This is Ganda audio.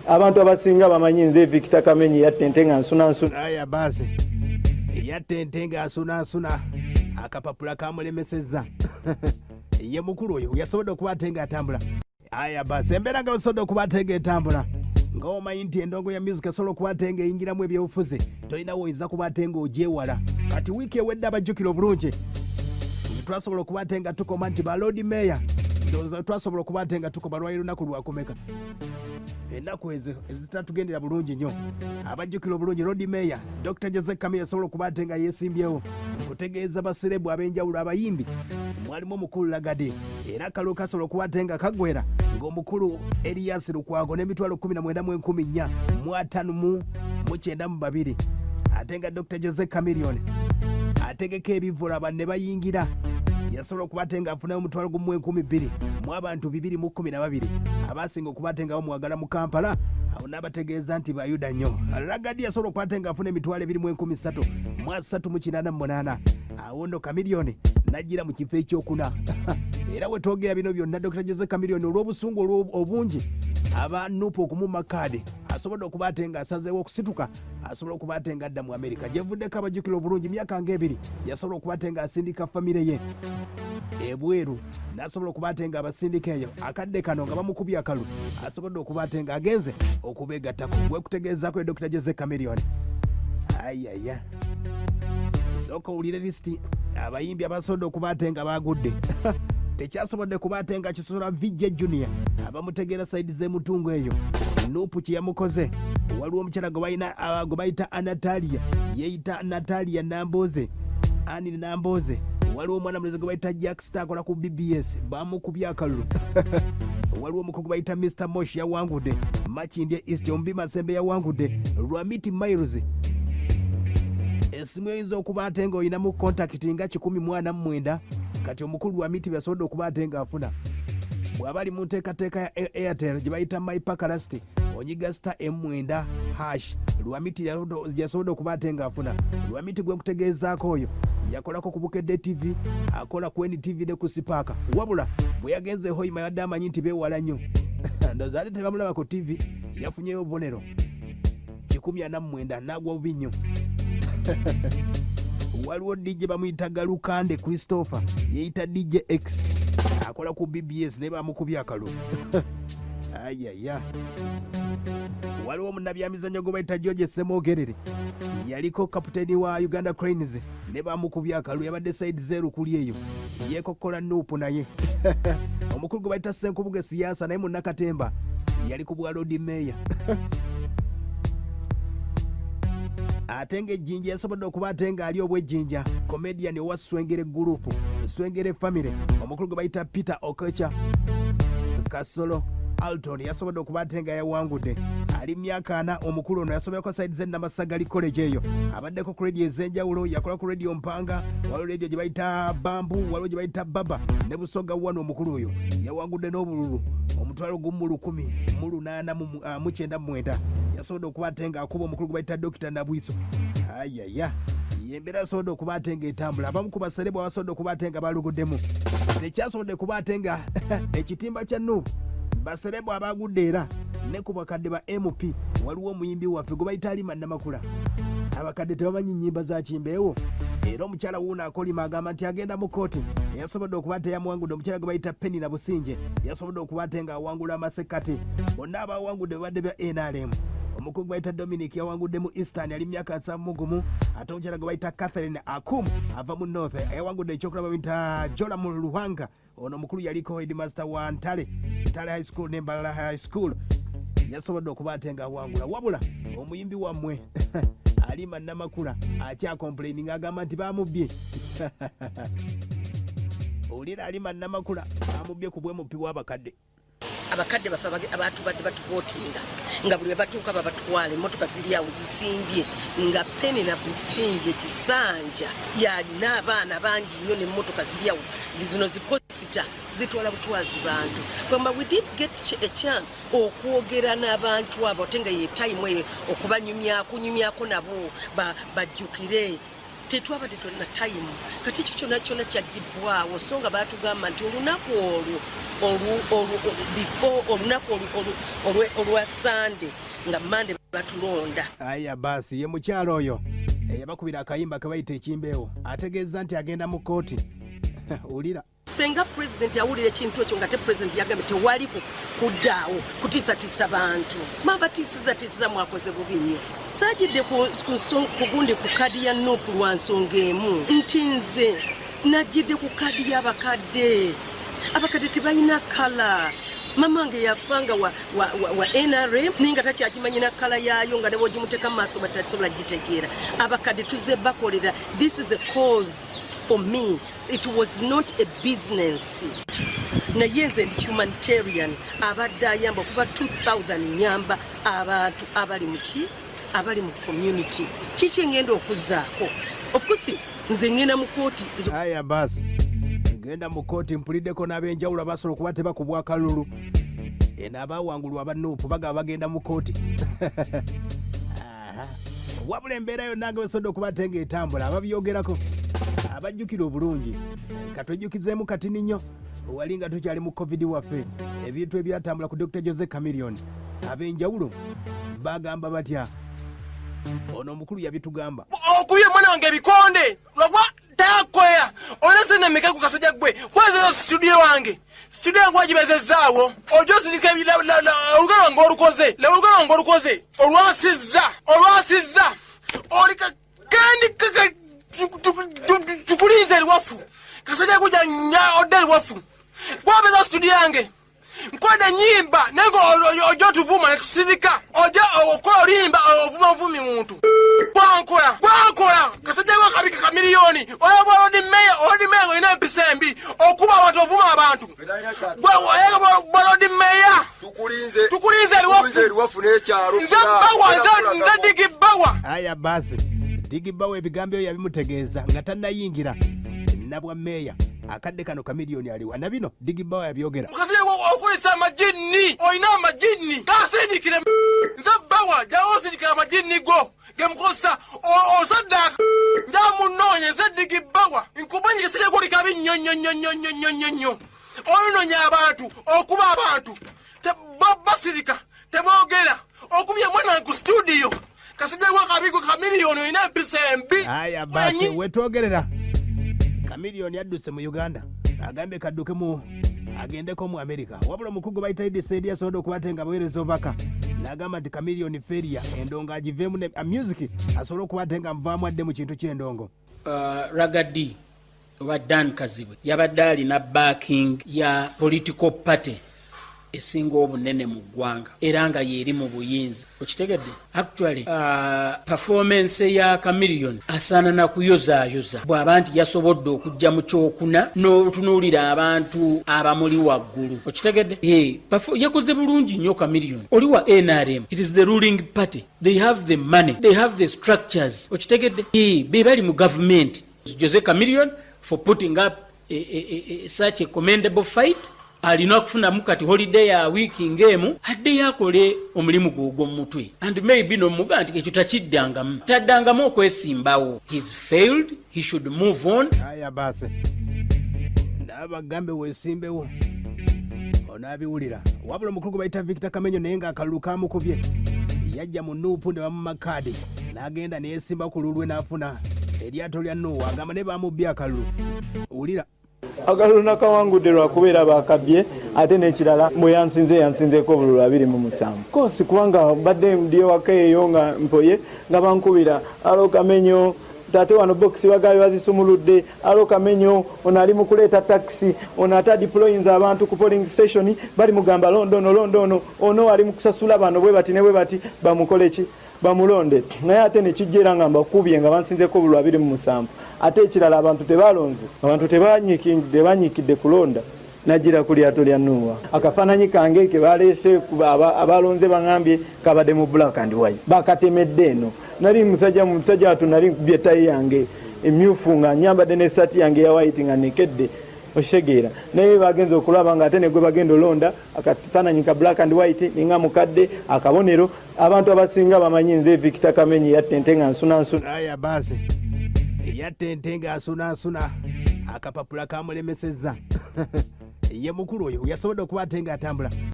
Abantu abasinga bamanyi nze Victor Kamenyi yatta ente nga nsunansuna. Aya baasi yatta ente nga asunaasuna, akapapula kamulemesezza. Ye mukulu oyo yasobodde okuba ate nga atambula. Aya baasi, embeera nga basobodde okuba ate nga etambula, nga omanyi nti endongo ya music esobola okuba ate nga eyingiramu ebyobufuzi, tolina woyinza kuba ate nga ogyewala. Kati wiiki ewedde, abajjukira obulungi, twasobola okuba ate nga tukoma nti ba Lord Mayor, ndowooza twasobola okuba ate nga tukoma lwali lunaku lwakumeka ennaku ezo ezitatugendera bulungi nnyo. Abajjukira obulungi, Lord Mayor Dr Jose Chameleone asobola okuba ate nga yeesimbyewo kutegeeza ba celeb ab'enjawulo, abayimbi, mwalimu omukulu Ragga Dee, era akalulu kasobola okuba ate nga kaggwera ng'omukulu Erias Lukwago n'emitwalo 19,452, ate nga Dr Jose Chameleone ategeka ebivvulu abantu ne bayingira, yasobola okuba ate nga afunayo 1,002 mu abantu 212 abasinga okuba ate nga bamwagala mu Kampala. Awo n'abategeeza nti bayuda nnyo. Ragga Dee yasobola okuba ate nga afuna 2,338. Awo nno Chameleone najjira mu kifo ekyokuna. Era we twogera bino byonna, Dr Jose Chameleone, olw'obusungu obungi aba NUP okumumma kaadi, asobodde okuba ate nga asazeewo okusituka, asobola okuba ate nga adda mu Amerika gyevuddeko. Abajjukira obulungi, myaka nga 2 yasobola okuba ate nga asindika famire ye ebweru, n'asobola okuba ate nga abasindika eyo. Akadde kano nga bamukubye akalu, asobodde okuba ate nga agenze okubeegattako. Gwekutegeezaako ye Dr Jose Chameleone. Ayaya, sooka owulire lisiti abayimbi abasobodde okuba ate nga bagudde. Tekyasobodde kuba ate nga kisobola VJ Junior, abamutegeera side z'emutungo eyo, NUP kye yamukoze. Waliwo omukyala gwe bayita Anatalia, yeeyita Natalia Namboze, ani Namboze. Waliwo omwana mulezi gwe bayita Jack Star, akola ku BBS, bamukubye akalulu. Waliwo omukulu gwe bayita Mr Mosh, yawangudde Makindye East. Omubi Masembe yawangudde Lwamiti Miles. Esimu eyinza okuba ate nga olinamu contact nga 149. Kati omukulu Lwamiti byasobodde okuba ate ng'afuna, bw'aba ali mu nteekateeka ya Airtel gye bayita My Pakalast, onyiga star m9 hash. Lwamiti yasobodde okuba ate ng'afuna. Lwamiti gwe nkutegeezaako oyo yakolako ku Bukedde TV, akola ku NTV ne ku Spark. Wabula bwe yagenze Hoima, yadde amanyi nti beewala nnyo, ndowooza ate tebamulaba ku TV, yafunyeyo obubonero 149, n'agwa bubi nnyo. Waliwo DJ bamuyita Galukande Christopher, yeeyita DJ X, akola ku BBS, naye bamukubye akalulu. Ayaya, waliwo munnabyamizannyo gwe bayita George Ssemogerere, yaliko kapiteeni wa Uganda Cranes, ne bamukubye akalulu, yabadde side zeru kuli eyo, yeekokkola NUP. Naye omukulu gwe bayita Ssenkubuge Siyaasa, naye munnakatemba, yali ku bwa Lord Mayor. Ate ng'ejjinja yasobodde okuba ate ng'ali obw'ejjinja, comedian owa Swengere Group, Swengere Family, omukulu gwe bayita Peter Okecha Kasolo Alton, yasobodde okuba ate nga yawangudde, ali myaka 40. Omukulu ono yasomerako side z'e Namasagali College eyo, abaddeko ku radio ez'enjawulo, yakola ku Radio Mpanga, waliwo radio gye bayita Bambu, waliwo gye bayita Baba ne Busoga. Wano omukulu oyo yawangudde n'obululu 1,189. Yasobodde okuba ate ng'akuba omukulu gwe bayita Dokita Nabwiso. Ayaya, embeera yasobodde okuba ate ng'etambula. Abamu ku ba celeb abasobodde okuba ate nga baluguddemu, tekyasobodde kuba ate nga ekitimba kya NUP, ba celeb abagudde era ne ku bakadde ba MP, waliwo omuyimbi waffe gwe bayita Alima Namakula. Abakadde tebamanyi nnyimba za Kimbeewo. Era omukyala wuuno akolima, agamba nti agenda mu kooti. Eyasobodde okuba nti yamuwangudde, omukyala gwe bayita Penina Businje, yasobodde okuba ate ng'awangula amasekkati. Bonna abawangudde babadde bya NRM. Omukulu gwe bayita Dominic yawangudde mu Eastern, ali myaka 71. Ate omukyala gwe bayita Catherine Akum ava mu North yawangudde. Ekyokulaba bayita Jola mu Luhanga, ono omukulu yaliko headmaster wa Ntale High School ne Mbalala High School, yasobodde okuba ate ng'awangula. Wabula omuyimbi wammwe Alima Namakula akya complaining, agamba nti bamubbye. Owulira, Alima Namakula bamubbye ku bwemupi w'abakadde. Abakadde baffe abatubadde batuvootinga, nga buli we batuuka babatwala, emmotoka ziri awo zisimbye, nga Penina Businje Kisanja yalina abaana bangi nnyo, n'emmotoka ziri awo zino zi Coaster zitwala butwazi bantu. Kwamba we did get a chance okwogera n'abantu abo, ate nga ye time eyo okubanyumyako, nyumyako nabo bajjukire. Tetwabadde tolina tayimu. Kati ekyo kyonna kyonna kyagibwawo, so nga batugamba nti olunaku olwo before olunaku olwa Sande, nga Mande batulonda. Aya baasi, ye mukyalo oyo eyabakubira akayimba ke bayita Ekimbeewo, ategeeza nti agenda mu kkooti. Wulira. Senga pulezidenti awulira ekintu ekyo, nga te pulezidenti yagambye tewali kuddaawo kutiisatiisa bantu, mabatiisizatiisiza, mwakoze bubi nnyo. Saagidde ku gundi ku kadi ya NUP lwa nsonga emu, nti nze najjidde ku kadi y'abakadde. Abakadde tebalina colour. Mama nge yafa nga wa NRM, naye nga takyagimanyi na colour yaayo, nga ne bwogimuteeka mu maaso batasobola gitegeera. Abakadde tuze bakolera. This is a cause for me, it was not a business. Naye nze ndi humanitarian abadde ayamba okuva 2000, nyamba abantu abali muki, abali mu community. Kiki ngenda okuzaako? Of course nze ngenda mu kooti. Aya baasi, genda mu kooti. Mpuliddeko n'ab'enjawulo abasobola okuba tebakubwa akalulu eno, abawangulwa aba NUP bagaba bagenda mu kooti. Aha. Wabula embeera yonna nga besodde okuba ate ng'etambula, ababyogerako abajjukira obulungi, katwejjukizeemu katini nnyo wali nga tukyali mu COVID waffe, ebintu ebyatambula ku Dr Jose Chameleone, ab'enjawulo bagamba batya? Ono omukulu yabitugamba. Okubye mwana wange ebikonde lwakuba takoya. Olina sente mmeka ku kasajja gwe kwezeza situdiyo wange? Situdiyo yange wagibezezaawo. Ojja osirika olugalo lwange olukoze, laba olugalo lwange olukoze olwasizza, olwasizza oli kendi tukulinze eriwafu. Kasajja kuja nya odde eriwafu gwabeza situdiyo yange. Nkwada enyimba naye nga ojja otuvuma netusirika. Ojja okola oluyimba ovuma ovumi muntu gwankola gwankola. Kasajja gwe kabika kamiliyoni oyo bwa lord mayor. Lord mayor olina empisa embi, okuba abantu, ovuma abantu. Bwa lord mayor. Tukulinze. Tukulinze Tukulinze eriwafu. Eriwafu n'ekyalo. Nze bawa, nze digi bawa. Aya baasi, Digi Bawa ebigambo ebyo yabimutegeeza nga tannayingira nabwa meeya. Akadde kano Kamiliyoni aliwa na bino Digi Bawa yabyogera. Mukasajja okozesa amajinni, olina amajinni gasindikire. Nze bawa, jawo osindikire amajinni go gemukozesa osaddaaka njamunoonya. Nze digi bawa, nkumanyi kasajja goli kabi nnyo nnyo nnyo nnyo nnyo nnyo nnyo nnyo. Ononya abantu, okuba abantu basirika teboogera. Okubye mwana ku studio, kasajja gwa kabigo Kamiliyoni olina empisa embi. Aya baasi, wetwogerera Kamiliyoni adduse mu Uganda, agambye kadduke mu agendeko mu Amerika. Wabula omukugu bayita Edisedi asobodde okuba ate nga abaweereza obubaka n'agamba nti Kamiliyoni feria endongo agiveemu ne music asobole okuba ate nga nvaamu adde mu kintu ky'endongo. Ragga Dee oba Dan Kazibwe yabadde alina backing ya political party esinga obunene mu ggwanga era nga yeeri mu buyinza, okitegedde? Actually, performance ya Chameleone asaana na kuyozaayoza bw'aba nti yasobodde okujja mu kyokuna n'otunuulira abantu abamuli waggulu, okitegedde? Yakoze bulungi nnyo Chameleone. Oli wa NRM, it is the ruling party, they have the money, they have the structures, okitegedde? Be bali mu government. Jose Chameleone for putting up such a commendable fight, alina okufunamu kati holiday ya wiiki ng'emu, addeyo akole omulimu gwe ogw'omumutwe, and maybe nomuga nti ekyo takiddangamu, taddangamu okwesimbawo. He's failed, he should move on. Aya baasi, n'abagambe weesimbewo onaabiwulira. Wabula omukulu gwe bayita Victor Kamenyo naye ng'akalulu kamukubye, yajja mu NUP ne bamuma kaadi n'agenda neyesimba ku lulwe n'afuna eryato lya Nuuwa. Agamba naye bamubbye akalulu. Wulira. Akalulu nakawangudde lwakubeera bakabbye, ate n'ekirala bwe yansinze yansinzeeko obululu 27 kosi, kubanga mbadde ndi ewaka eyo nga mpoye nga bankubira, "Hello Kamenyo, ate wano bokisi bagabe bazisumuludde. Hello Kamenyo, ono ali mu kuleeta takisi, ono ate adeployinza abantu ku polling station, bali mugamba londa ono, londa ono, ono ali mu kusasula bano bwe bati ne bwe bati, bamukole ki, bamulonde." Naye ate nekijja era nga mbakubye nga bansinzeko obululu 27. Ate ekirala abantu tebalonze, abantu tebanyikidde kulonda. Nagira ku lyato lya Nuuwa. Akafaananyi kange ke baleese abalonze baŋambye kabadde mu black and white, bakatemedde eno. Nali musajja musajja watu, nali nkubye etayi yange emyufu nga nyambadde n'essaati yange eya white nga nekedde, okitegeera? Naye bagenza okulaba nga ate negwe bagenda olonda akafaananyi ka black and white, ninga mukadde akabonero. Abantu abasinga bamanyi nze Victor Kamenyi yatta ente nga nsunansuna. Aya baasi, Yatta ente ng'asunaasuna, akapapula kamulemesezza. Ye mukulu oyo yasobodde okuba ate ng'atambula.